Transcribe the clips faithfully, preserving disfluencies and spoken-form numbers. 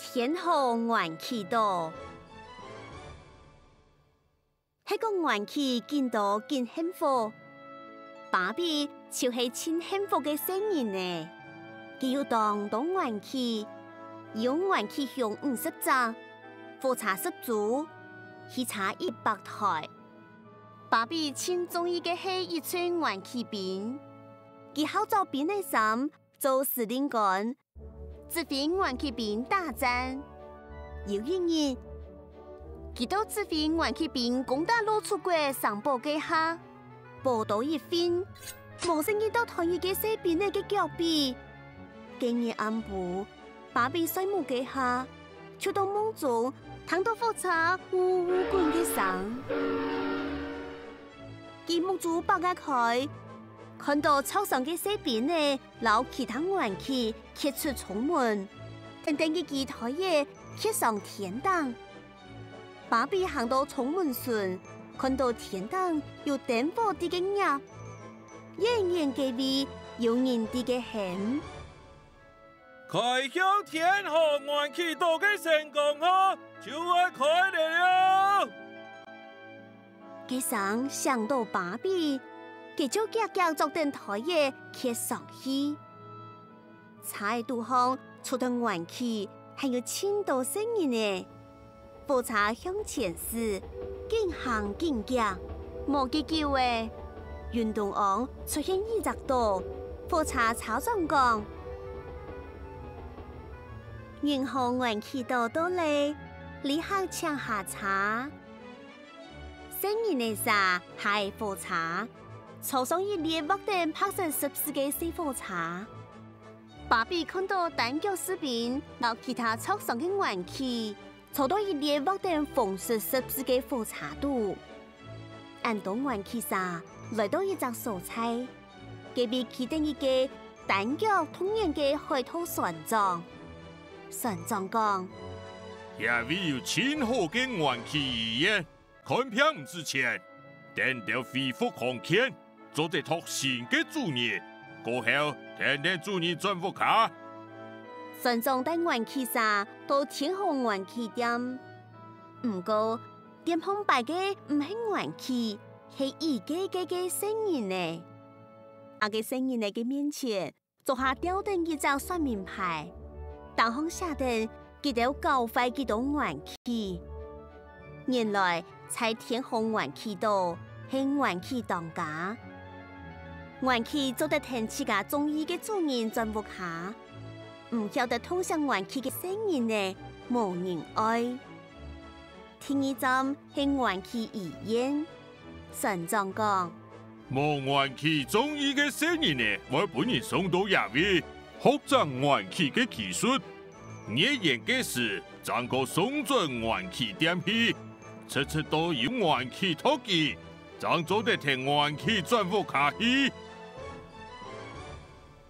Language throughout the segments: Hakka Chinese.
天河玩具島。係講玩具緊多緊幸福，芭比就係盡幸福个細人仔。佢有當多玩具，有玩具熊五十隻，火車十組，汽車一百台。芭比盡中意个係一群玩具兵，佢好著兵仔衫，做司令官，指揮玩具兵打戰。有一日，佢到指揮玩具兵攻打老鼠國城堡該下，寶刀一拂，無細義到斷一个細兵仔个腳髀。該日暗晡，芭比睡目該下，就到夢中聽到火車嗚嗚滾个聲。佢目珠擘啊開，看到桌上个細兵仔 摎其他玩具蹶出窗門，跈等一支梯仔蹶上天頂。芭比行到窗門脣，看到天頂有燈火在該𥍉，遠遠該位有人在該喊：「開向天河玩具島个星光號就愛開咧了！」 該聲醒到芭比，佢就遽遽著等梯仔蹶上去。車仔肚項除忒玩具，還有盡多細人仔。火車向前駛，緊行緊遽。無幾久仔，雲中央出現一隻島，火車車長講：「銀河玩具島到咧，旅客請下車。」 細人仔儕下火車，坐上一列畫等白色十字个細火車。芭比看到單腳士兵摎其他桌上个玩具，坐到一列畫等紅色十字个火車肚。恁多玩具儕來到一隻所在，該位企等一个單腳動眼个海盜船長。船長講：「這位有盡好个玩具醫院， 看病毋使錢，等到恢復康健，做得擇新个主人，過後跈等主人轉屋下。」船長帶玩具儕到天河玩具店，毋過店項擺个毋係玩具，係一个个个細人仔。啊，該細人仔个面前， 桌下吊等一隻說明牌，頂項寫等佢兜搞壞幾多玩具。原來在天河玩具島係玩具當家，玩具做得跈自家中意个主人轉屋下，毋曉得痛惜玩具个細人仔無人愛。 第二站係玩具醫院。船長講：「無玩具中意个細人仔會分人送到這位，學整玩具个技術。月圓个時，正過送轉玩具店去，直直到有玩具擇佢，正做得跈玩具轉屋下去。」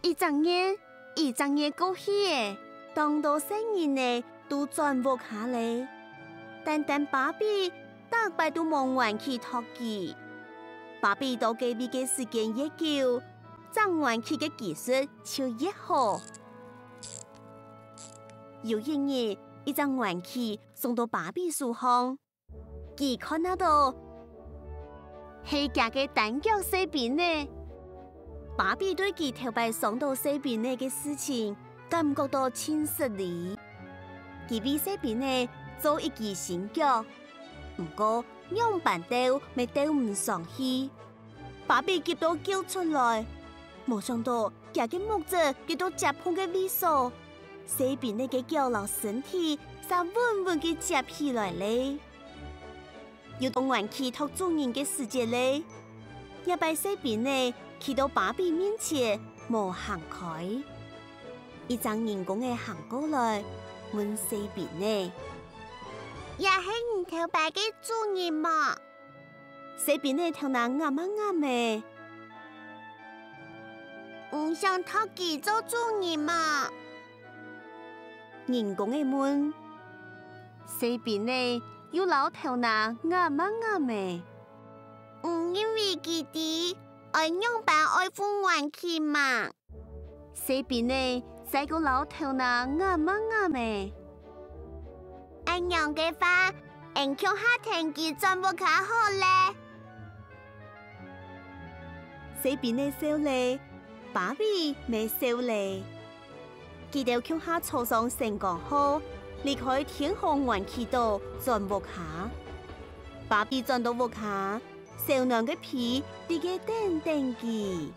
一隻月，一隻月過去咧，當多細人仔都轉屋下咧，單單芭比逐擺都無玩具擇佢。芭比到該位个時間越久，整玩具个技術就越好。有一日，一隻玩具送到芭比手項， 佢看啊到，係厥个單腳細兵仔。芭比對佢頭擺傷到細兵仔个事情感覺到盡失禮。佢為細兵仔做一支新腳，毋過仰般鬥乜鬥毋上去。 芭比急到噭出來，無想到厥个目汁噭到接縫个位所，細兵仔个腳摎身體嗄穩穩个接起來咧。又到玩具擇主人个時節咧，這擺細兵仔企到芭比面前無行開。一隻人公仔行過來，問細兵仔：「這係你頭擺个主人無？」 細兵仔頭那頷啊頷仔。「你想擇佢做主人無？」人公仔問。細兵仔又摎頭那頷啊頷仔。「你認為佢知愛仰般愛護玩具無？」 細兵仔再過摎頭那頷啊頷仔。恁樣个話，𠊎共下𢯭佢轉屋下好了。」細兵仔笑了，芭比乜笑了。佢兜共下坐上星光號，離開天河玩具島轉屋下。芭比轉到屋下，燒暖个被在該等等佢。